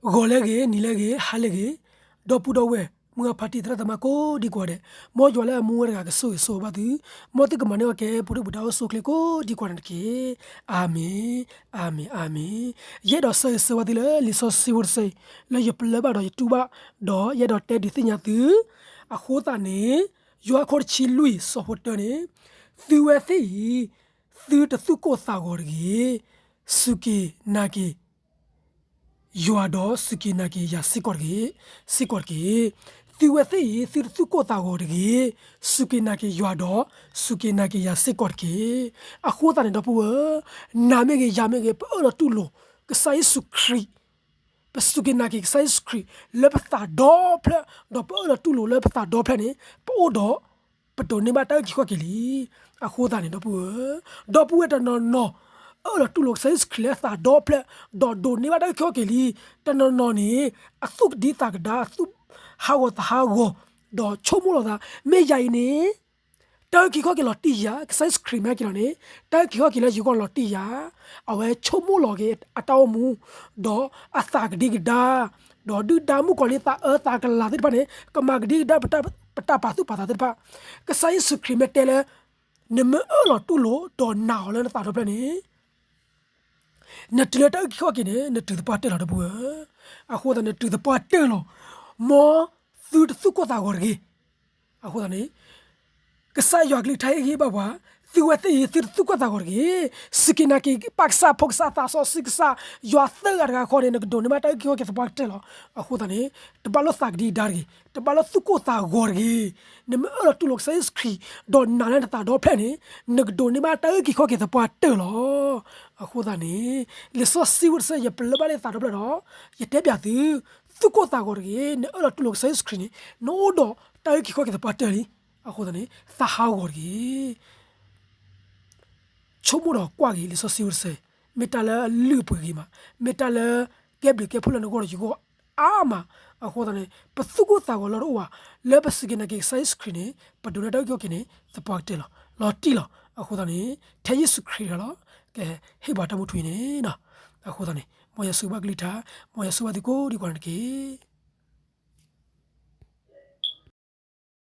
ဂီၤလၢအဂ့ၤ, နံၤလၢအဂ့ၤ, ဟါလၢအဂ့ၤ, ဒီပုၢ်ဒီဝဲၢ်, မုၢ်ဂၤဖါတံၢ်သရၣ်သမါကိးဒံကိးဂၤဒဲး, မ်ယွၤလၢအမူဝဲတဂၤကဆိၣ်ဂ့ၤဆိၣ်ဝါဘၣ်သု, မ်သုကမၤန့ၢ်အီၣ်ကဲပှၤဒိၣ်ပှၤတၢ်အိၣ်ဆူၣ်အိၣ်ချ့ကိးဒံကိးဂၤဒဲးတက့ၢ်. အၤမ့ၣ်, အၤမ့ၣ်, အၤမ့ၣ်. ယအဲၣ်ဒိးဆၢဂ့ၤဆၢဝါသုလၢလံာ်စီဆှံဖိတဆၢအံၤ, လၢယပလၢၢ်ဘၣ်ဒီးယတူၢ်ဘၣ်, ဒီးယအဲၣ်ဒိးတဲဒုးသ့ၣ်ညါသု, အဃိသတးန့ၣ်, ယိၤဟၣ်ခိၣ်တဆံလွံၢ်ဆၢဖိတၢန့ၣ်, သုဝဲသ့ၣ်အံၤ, သုတသူၣ်ကိၢ်သးဂီၤတဂ့ၤ, စူၢ်က့ၤနာ်က့ၤ ယွၤဒီးစူၢ်က့ၤနာ်က့ၤယၤစ့ၢ်ကီးတက့ၢ်, စ့ၢ်ကီးတက့ၢ်. သုဝဲသ့ၣ်အံၤ သုတသူၣ်ကိၢ်သးဂီၤတဂ့ၤ, စူၢ်က့ၤနာ်က့ၤယွၤဒီးစူၢ်က့ၤနာ်က့ၤယၤစ့ၢ်ကီးတက့ၢ်. အဃိသတးန့ၣ် ဒီပုၢ်ဝဲၢ်, နၤမ့ၢ်ဂ့ၤ ယၤမ့ၢ်ဂ့ၤ ပအၢၣ်လီၤတူၢ်လိာ် ကစၢ်ယ့ၣ်ၡူးခရံာ်, ပစူၢ်က့ၤနာ်က့ၤကစၢ်ယ့ၣ်ၡူးခရံာ် လၢပသးဒီဖျၢၣ်, ဒီးပအၢၣ်လီၤတူၢ်လိာ်လၢပသးဒီဖျၢၣ်န့ၣ်, ပအိၣ်ဒီး ပဒိးန့ၢ်ဘၣ်တၢ်အုၣ်က့ၤခီၣ်က့ၤလံ. အဃိသတးန့ၣ် ဒီပုၢ်ဝဲၢ်, ဒီပုၢ်ဝဲၢ်တနီၤနီၤ အၢၣ်လီၤတူၢ်လိာ်ကစၢ်ယ့ၣ်ၡူးခရံာ်လၢအသးဒီဖျၢၣ်, ဒီးဒိးန့ၢ်ဘၣ်တၢ်အုၣ်က့ၤခီၣ်က့ၤလံ. တနီၤနီၤန့ၣ် အသူၣ်ကဒံသးကဒါ, အသူၣ်ဟးဂီၤသးဟးဂီၤ, ဒီးဆိကမိၣ်လီၤသး, မ့ၢ်ယၤအံၤန့ၣ် တၢ်အုၣ်က့ၤခီၣ်က့ၤလီၤတံၢ်ယၤ, ကစၢ်ယ့ၣ်ၡူးခရံာ်မ့ၢ်ဟဲက့ၤလီၤန့ၣ်, တၢ်အုၣ်က့ၤခီၣ်က့ၤလၢယဂီၢ်လီၤတံၢ်ယၤ. အဝဲဆိကမိၣ်လီၤက့ၤအတၢ်အိၣ်မူ, ဒီးအသးကဒံကဒါ, ဒီးဒုၣ်ဒါမုၣ်ကီၤလံၤသးအၢသးကလၤသ့ၣ်တဖၣ်န့ၣ် ကမၤကဒံကဒါပတၢ်ပာ်သူၣ်ပာ်သးသ့ၣ်တဖၣ်. ကစၢ်ယ့ၣ်ၡူးခရံာ်မ့ၢ်တဲလၢ နမ့ၢ်အၢၣ်လီၤတူၢ်လိာ် ဒီးနာ်အီၤလၢနသးဒီဖျၢၣ်န့ၣ် နတုၤလၢတၢ်အုၣ်က့ၤခီၣ်က့ၤန့ၣ် နတုၤသပှၢ်တၢၢ်လီၤ ဒီပုၢ်ဝဲၢ်. အဃိသတးန့ၣ် နတုၤသပှၢ်တၢၢ်လီၤ. မ်သုတသူၣ်ကိၢ်သးဂီၤတဂ့ၤ. အဃိသတးန့ၣ် ကစၢ်ယွၤကလုၢ်ကထါဟ့ၣ်ဂံၢ်ဟ့ၣ်ဘါပှၤ, သုဝဲသ့ၣ်အံၤ သုတသူၣ်ကိၢ်သးဂီၤတဂ့ၤ. စူၢ်က့ၤနာ်က့ၤပၢ်ကစၢ် ဖိကစၢ် သးစီဆှံကစၢ်, ယွၤသၢဂၤတဂၤဃီန့ၣ် နကဒိးန့ၢ်ဘၣ်တၢ်အုၣ်က့ၤခီၣ်က့ၤသပှၢ်ကတၢၢ်လီၤ. အဃိသတးန့ၣ် တဘၣ်လိာ်သးကဒံကဒါတဂ့ၤ, တဘၣ်လိာ်သူၣ်ကိၢ်သးဂီၤတဂ့ၤ. နမ့ၢ်အၢၣ်လီၤတူၢ်လိာ်ကစၢ်ယ့ၣ်ၡူးခရံာ် ဒီးနာ်လၢနသးဒီဖျၢၣ်န့ၣ် နကဒိးန့ၢ်ဘၣ်တၢ်အုၣ်က့ၤခီၣ်က့ၤသပှၢ်ကတၢၢ်လီၤ. အဃိသတးန့ၣ် လံာ်စီဆှံဖိတဆၢ ယပလၢၢ်ဘၣ်လၢသးဒီဖျၢၣ်ဒီး ယတဲဘၣ်သု, သူၣ်ကိၢ်သးဂီၤတဂ့ၤ. နအၢၣ်လီၤတူၢ်လိာ်ကစၢ်ယ့ၣ်ၡူးခရံာ်န့ၣ် နအိၣ်ဒီးတၢ်အုၣ်က့ၤခီၣ်က့ၤသပှၢ်ကတၢၢ်လံ. အဃိသတးန့ၣ် သးဟးဂီၤတဂ့ၤ. ဆိကမိၣ်ဒီးကွၢ်က့ၤလံာ်စီဆှံဖိတဆၢ, မ့ၢ်တၢ်လၢအလုၢ်အပှ့ၤဂ့ၤမး, မ့ၢ်တၢ်လၢကဲဘျုးကဲဖှိၣ်လၢနဂီၢ်ဒီးယဂီၢ်အါမး. အဃိသတးန့ၣ် ပသူၣ်ကိၢ်သးဂီၤလၢတအိၣ်ဘၣ်, လၢပစူၢ်က့ၤနာ်က့ၤကစၢ်ယ့ၣ်ၡူးခရံာ်န့ၣ် ပဒိးန့ၢ်တၢ်အုၣ်က့ၤခီၣ်က့ၤန့ၣ် သပှၢ်ကတၢၢ်လီၤ. လီၤတံၢ်လီၤ. အဃိသတးန့ၣ် ထဲယ့ၣ်ၡူးခရံာ်တဂၤလီၤ ကဟ့ၣ်ပှၤတၢ်မူထူအံၤန့ၣ်. အဃိသတးန့ၣ် မ်ယွၤဆိၣ်ဂ့ၤဘၣ်ကလုၢ်ကထါ, မ်ယွၤဆိၣ်ဂ့ၤဘၣ်သုကိးဒံကိးဂၤဒဲးတက့ၢ်.